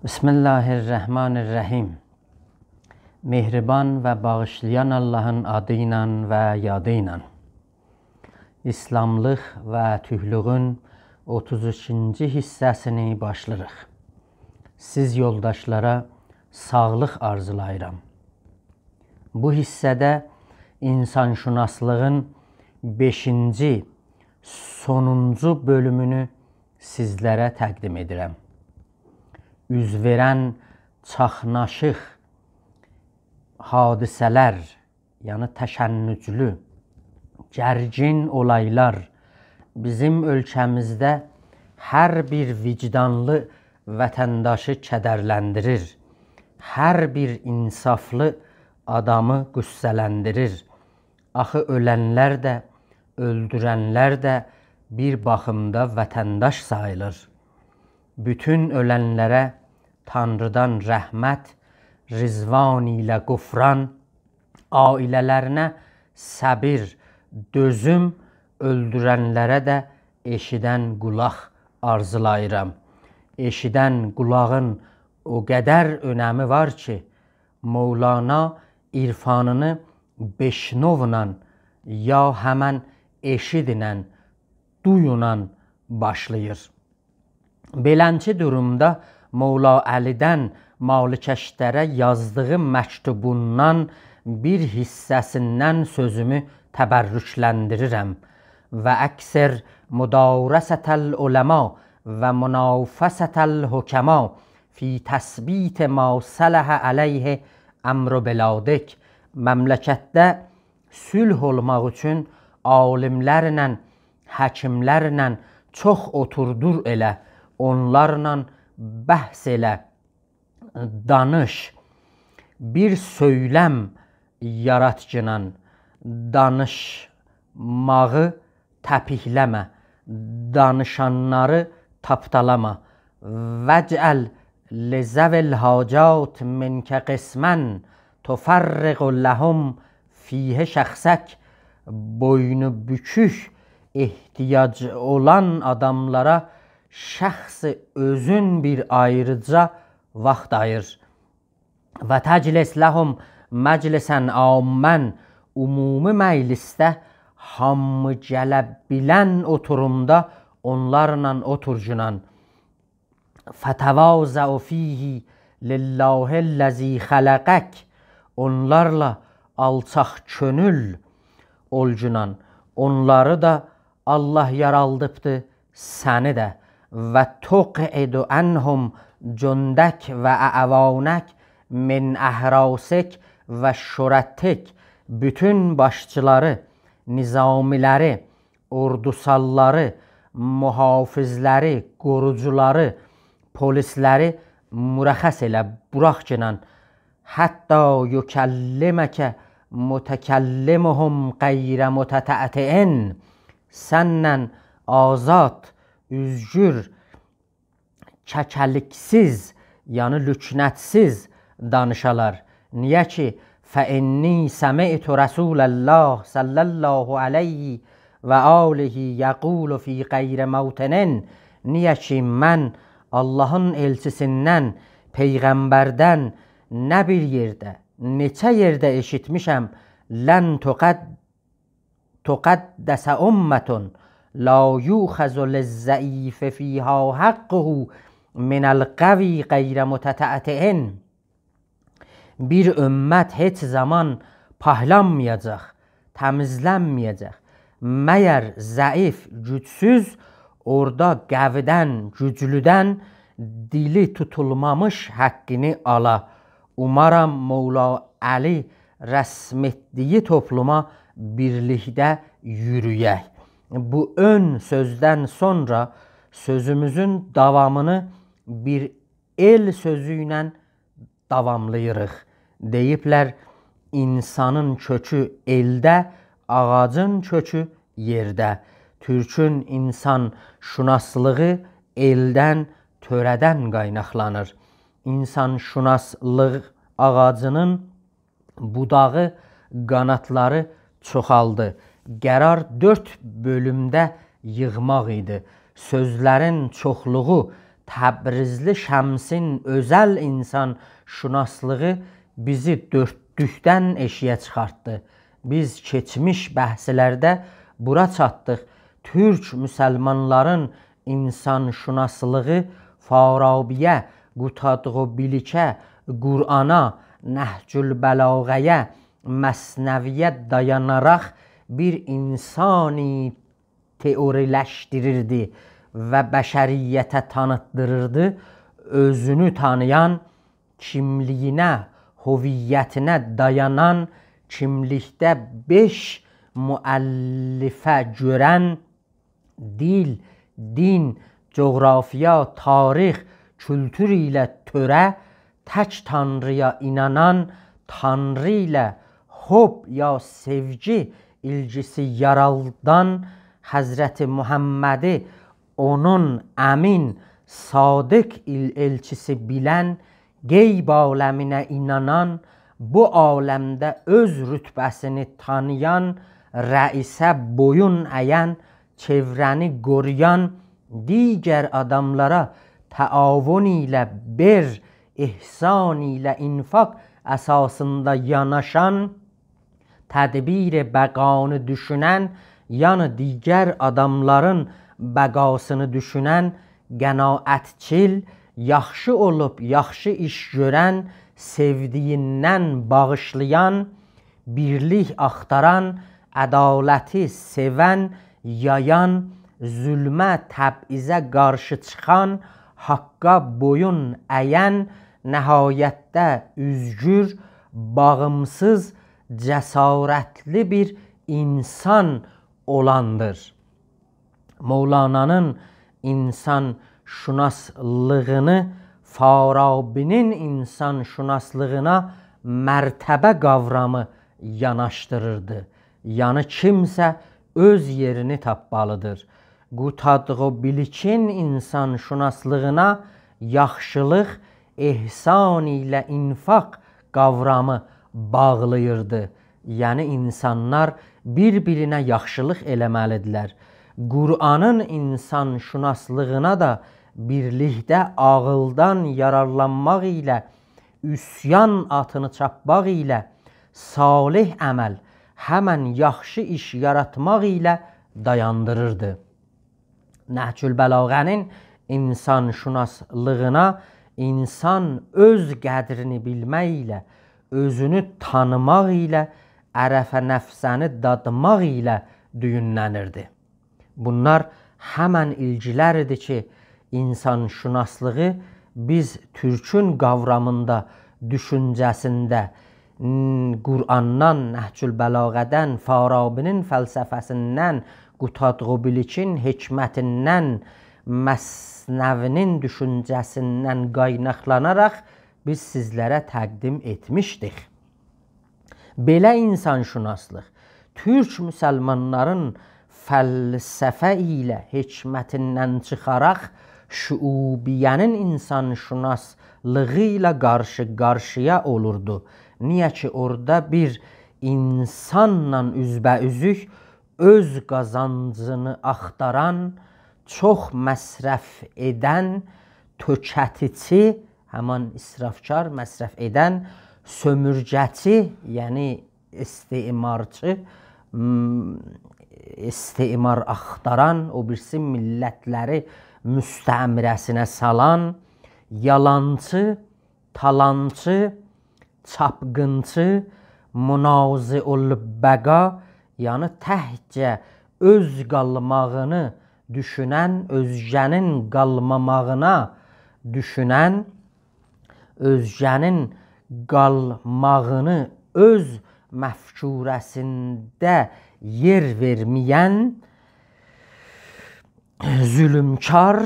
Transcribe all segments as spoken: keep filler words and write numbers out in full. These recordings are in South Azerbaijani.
بسم الله الرحمن الرحیم. مهربان و باغیشلایان آللاهین آدی ایله و یادی ایله. ایسلاملیق و تورکلوگون اوتوز اوچونجو حیصه‌سینی باشلاییریق. سیز یولداشلارا ساغلیق آرزولاییرام. بو حیصه‌ده اینسان‌شناسلیغین بئشینجی، سونونجو بؤلومونو سیزلره تقدیم ائدیرم. اوز وئرن چاخناشیق حادثه‌لر، یعنی تشنجلو، گرگین اولایلار بیزیم اؤلکه‌میزده هر بیر وجدانلی وطنداشی کدرلندیریر، هر بیر انصافلی آدامی غصه‌لندیریر. آخی اؤلنلر ده، اؤلدورنلر ده بیر باخیمدا وطنداش ساییلیر. بوتون اؤلنلره تانریدان رحمت، رضوان ایله غفران، عائله‌لرینه صبر، دؤزوم، اؤلدورنلره ده ائشیدن قولاق آرزولاییرام. ائشیدن قولاغین او قدر اؤنمی وار کی، مولانا عرفانینی «بشنو»لا، یا همن «ائشیدینن»، «دویونان» باشلاییر. بئلنچی دورومدا مولا علی‌دن مالکشتره یازدیغی مکتوبوندان بیر حیصه‌سیندن سؤزومو تبرکلندیریرم: «و اکثر مدارسة العلماء و منافسة الحکماء فی تثبیت ما صلح علیه امر بلادک.» مملکتده صلح اولماق اوچون عالیملرله، حکیملرله چوخ اوتور دور ائله، اونلارلا بحث ائله، دانیش. بیر سؤیلم یاراتگینان، دانیشماغی تپیکله‌مه، دانیشانلاری تاپدالاما. «واجعل لذوی الحاجات منک قسما تفرغ لهم فیه شخصک.» بوینو بوکوک، احتیاج اولان آداملارا شخص اؤزون بیر آیریجا واخت آییر. «و تجلس لهم مجلسا عاما»، عمومی مجلسده هامی گله بیلن اوتورومدا اونلارلا اوتورگینان. «فتواضع فیه لله الذی خلقک»، اونلارلا آلچاق کؤنول اولگینان. اونلاری دا آللاه یارالدیبدی، سنی ده. «و تقعد عنهم جندک و اعوانک من احراسک و شرطک»، بوتون باشچیلاری، نظامیلری، اوردوساللاری، محافظلری، قوروجولاری، پلیسلری مرخص ائله، بوراخ کی، «حتی یکلمک متکلمهم غیر متتعتع»، سنن آزاد، اؤزگور، ککه‌لیکسیز، یعنی لکنت‌سیز دانیشالار. نییه کی، «فإنی سمعت رسول الله صلی الله علیه و آله یقول فی غیر موطن»، نییه کی، من آللاهین ائلچیسیندن، پیغمبردن نه بیر یئرده، نئچه یئرده ائشیتمیشم: «لن تقد-، تقدس أمة لا یؤخذ للضعیف فیها حقه من القوی غیر متتعتع». بیر امت هئچ زامان پاکلانمایاجاق، تمیزلنمه‌یه‌جک، مگر ضعیف، گوجسوز اورادا قوی‌دن، گوجلودن دیلی توتولمامیش حقینی آلا. اومارام مولا علی رسم ائتدیگی توپلوما بیرلیکده یورویک. بو اؤن سؤزدن سونرا سؤزوموزون داوامینی بیر ائل سؤزو ایله داواملاییریق. دئییبلر: «اینسانین کؤکو ائلده، آغاجین کؤکو یئرده.» تورکون اینسان‌شناسلیغی ائلدن، تؤره‌دن قایناقلانیر. اینسان‌شناسلیق آغاجینین بوداغی، قانادلاری چوخالدی. قرار دؤرد بؤلومده ییغماق ایدی. سؤزلرین چوخلوغو تبریزلی شمسین اؤزل انسان‌شناسلیغی بیزی دؤردلوکدن ائشیگه چیخارتدی. بیز کئچمیش بحثلرده بورا چاتدیق. تورک مسلمانلارین انسان‌شناسلیغی فارابی‌یه، قوتادغو بیلیکه، قرآنا، نهج‌البلاغه‌یه، مثنوی‌یه دایاناراق بیر انسانی تئوری‌لشدیریردی و بشریته تانیتدیریردی. اؤزونو تانییان، کیملیگینه، هویتینه دایانان، کیملیکده بئش مؤلفه گؤرن، دیل، دین، جغرافیا، تاریخ، کولتور ایله تؤره، تک تانرییا اینانان، تانری ایله حب یا سئوگی ایلگیسی یارادان، حضرت محمدی اونون امین، صادق ایل-، ائلچیسی بیلن، غیب عالمینه اینانان، بو عالمده اؤز رتبه‌سینی تانییان، رئیسه بویون اَین، چئوره‌نی قورویان، دیگر آداملارا تعاون ایله، بر، احسان ایله، انفاق اساسیندا یاناشان، تدبیر بقانی دوشونن، یعنی دیگر آداملارین بقاسینی دوشونن، قناعتچیل، یاخشی اولوب یاخشی ایش گؤرن، سئودیگیندن باغیشلایان، بیرلیک آختاران، عدالتی سئون، یایان، ظلمه، تبعیضه قارشی چیخان، حاققا بویون اَین، نهایتده اؤزگور، باغیمسیز، جسارتلی بیر انسان اولاندیر. مولانانین انسان‌شناسلیغینی فارابی‌نین انسان‌شناسلیغینا مرتبه قاورامی یاناشدیریردی. یعنی کیمسه اؤز یئرینی تاپمالیدیر. قوتادغو بیلیکین انسان‌شناسلیغینا یاخشیلیق، احسان ایله انفاق قاورامی باغلاییردی. یعنی انسانلار بیر-بیرینه یاخشیلیق ائله‌مه‌لیدیرلر. قرآنین انسان‌شناسلیغینا دا بیرلیکده عاغیلدان یارارلانماق ایله، عصیان آتینی چاپماق ایله، صالح عمل، همن یاخشی ایش یاراتماق ایله دایاندیریردی. نهج‌البلاغه‌نین انسان‌شناسلیغینا انسان اؤز قدرینی بیلمک ایله، اؤزونو تانیماق ایله، عرف نفسه‌نی دادماق ایله دویونلنیردی. بونلار همن ایلگیلر ایدی کی، انسان‌شناسلیغی بیز تورکون قاورامیندا، دوشونجه‌سینده، م، قرآندان، نهج‌البلاغه‌دن، فارابی‌نین فلسفه‌سیندن، قوتادغو بیلیکین حکمتیندن، مثنوی‌نین دوشونجه‌سیندن قایناقلاناراق بیز سیزلره تقدیم ائتمیشدیک. بئله انسان‌شناسلیق تورک مسلمانلارین فلسفه ایله حکمتیندن چیخاراق شعوبیه‌نین انسان‌شناسلیغی ایله قارشی-قارشییا اولوردو. نییه کی، اورادا بیر انسانلا اوزبه‌اوزوک، اؤز قازانجینی آختاران، چوخ مصرف ائدن، توکه‌تیجی، همان اسرافکار، مصرف ائدن، سؤمورگه‌چی، یعنی استعمارچی، م، استعمار آختاران، او بیریسی میللتلری مستعمره‌سینه سالان، یالانچی، تالانچی، چاپقینچی، منازع‌البقا، یعنی تکجه اؤز قالماغینی دوشونن، اؤزگه‌نین قالماماغینا دوشونن، اؤزگه‌نین قالماغینی اؤز مفکوره‌سینده یئر وئرمه‌ین، ظلمکار،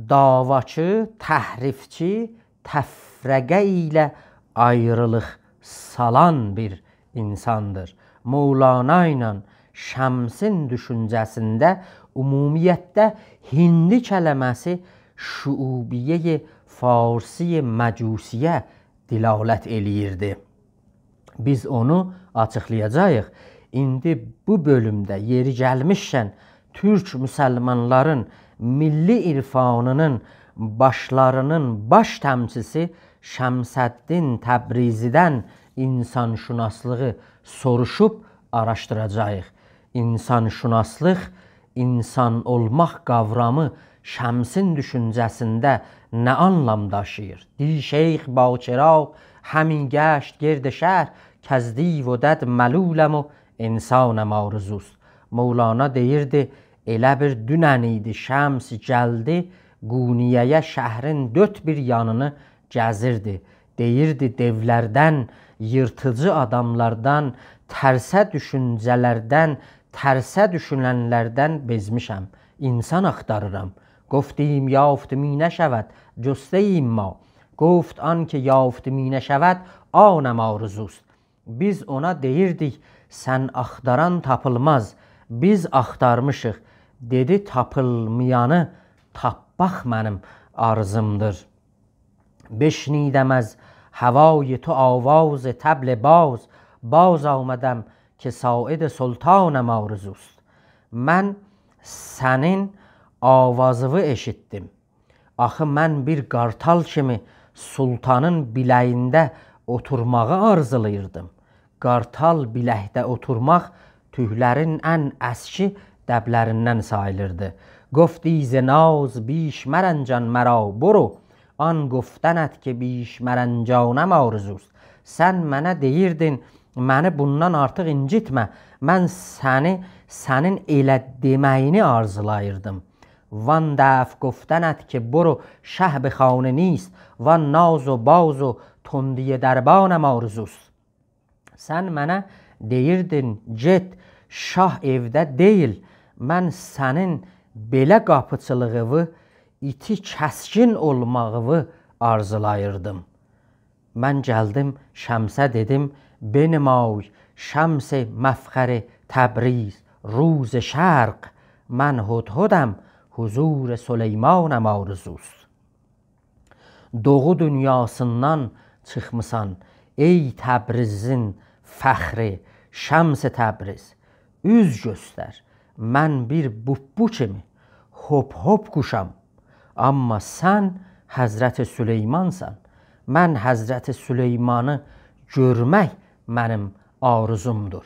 دعواچی، تحریفچی، تفرقه ایله آیریلیق سالان بیر انساندیر. مولانا ایله شمسین دوشونجه‌سینده عمومیتده هندی کلمه‌سی شعوبیه‌ی فارسی مجوسی‌یه دلالت ائله‌ییردی. بیز اونو آچیقلایاجاغیق. ایندی بو بؤلومده یئری گلمیشکن، تورک مسلمانلارین میللی عرفانی‌نین باشلارینین باش تمثیلچیسی شمس‌الدین تبریزی‌دن انسان‌شناسلیغی سوروشوب آراشدیراجاغیق. انسان‌شناسلیق، انسان اولماق قاورامی شمسین دوشونجه‌سینده نه آنلام داشیییر؟ «دی شیخ با چراغ همی گشت گرد شهر، کز دیو و دد ملولم و انسانم آرزوست.» مولانا دئییردی، ائله بیر دونن ایدی، شمس گلدی قونیه‌یه، شهرین دؤرد بیر یانینی گزیردی. دئییردی: «دیولردن، ییرتیجی آداملاردان، ترسه دوشونجه‌لردن، ترسه دوشوننلردن بئزمیشم، انسان آختاریرام.» «گفتیم یافت می‌نشود، جسته‌ایم ما، گفت آن که یافت می‌نشود، آنم آرزوست.» بیز اونا دئییردیک: «سن آختاران تاپیلماز، بیز آختارمیشیق.» دئدی: «تاپیلمایانی تاپماق منیم آرزومدور.» «بشنیدم از هوای تو آواز طبل باز، باز آمدم که ساعد سلطانم آرزوست.» من سنین آوازینی ائشیتدیم. آخی من بیر قارتال کیمی سلطانین بیله‌یینده اوتورماغی آرزولاییردیم. قارتال بیلکده اوتورماق تورکلرین ان اسکی دبلریندن ساییلیردی. «گفتی ز ناز بیش مرنجان مرا، برو، آن گفتنت که بیش مرنجانم آرزوست.» سن منه دئییردین: «منی بوندان آرتیق اینجیتمه، من سنی، سنین ائله دئمه‌یینی آرزولاییردیم.» «وان دفع گفتنت که برو شه به خانه نیست، وان ناز و باز و تندی دربانم آرزوست.» سن منه دئییردین: «گئت، شاه ائوده دئییل.» من سنین بئله قاپیچیلیغیوی، ایتی کسکین اولماغیوی آرزولاییردیم. من گلدیم شمسه دئدیم: «بنمای شمس مفخر تبریز رو ز شرق، من هدهدم حضور سلیمانم آرزوست.» دوغو دونیاسیندان چیخمیسان، ای تبریزین فخری، شمس تبریز، اوز گؤستر. من بیر بوببو کیمی هوپ-هوپ قوشام. آمما سن حضرت سلیمانسان. من حضرت سلیمانی گؤرمک منیم آرزومدور.